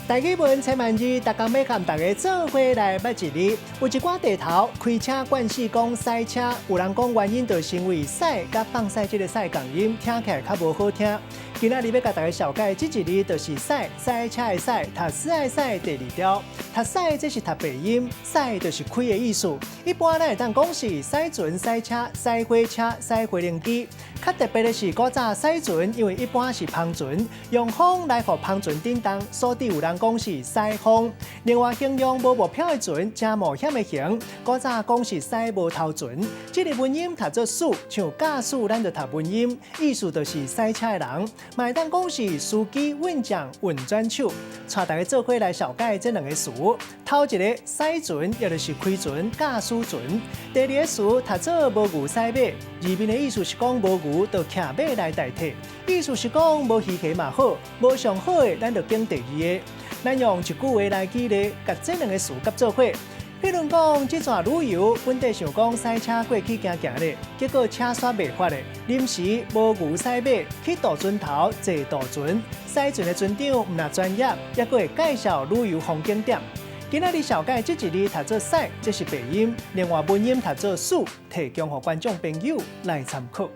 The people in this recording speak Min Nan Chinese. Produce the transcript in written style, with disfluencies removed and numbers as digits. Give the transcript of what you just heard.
台語文千萬字，逐工欲佮大家做伙來捌一字。有一寡地頭開車慣勢講駛車，有人講原因就是因為駛佮放屎這个屎仝音，聽起來較無好聽。今仔日欲共大家紹介這一字，就是駛，駛車的駛，讀屎的屎第二調。讀屎這是讀白音，駛就是開的意思。一般咱會當講是駛船、駛車、駛火車、駛飛行機。較特別的是古早駛船，因為一般是帆船，用風來予帆船振動，所以有人講是駛風。另外形容無目標的船，誠冒險的行，古早講是駛無頭船。這个文音讀做駛，像駕駛咱就讀文音，意思就是駛車的人。嘛會當講是司機、運將、運轉手。帶大家做伙來紹介這兩个詞。頭一个駛船，也就是開船、駕駛船。第二个詞讀做無牛駛馬，字面的意思是講無牛，就騎馬來代替。意思是講無魚蝦嘛好，無上好的，咱就揀第二个。咱用一句話來舉例，共這兩个詞夾做伙。比如講，這逝旅遊本底想講駛車過去行行咧，結果車煞袂發咧，臨時無牛駛馬去渡船頭坐渡船，駛船的船長毋但專業，猶閣會介紹旅遊風景點。今仔日紹介這一字讀做駛，這是白音；另外文音讀做駛，提供予觀眾朋友來參考。